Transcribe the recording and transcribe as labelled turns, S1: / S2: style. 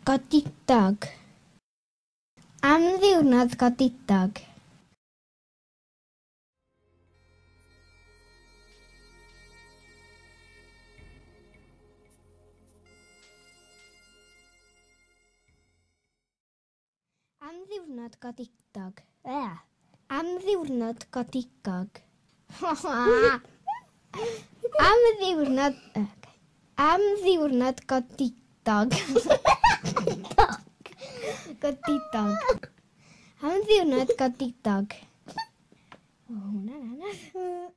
S1: godidog. Am ddiwrnod godidog. Am ddiwrnod godidog. Am ddiwrnod godigog. Am ddiwrnod... Am ddiwrnod godidog. Godidog. Am ddiwrnod godidog. O, hwnna'n anodd.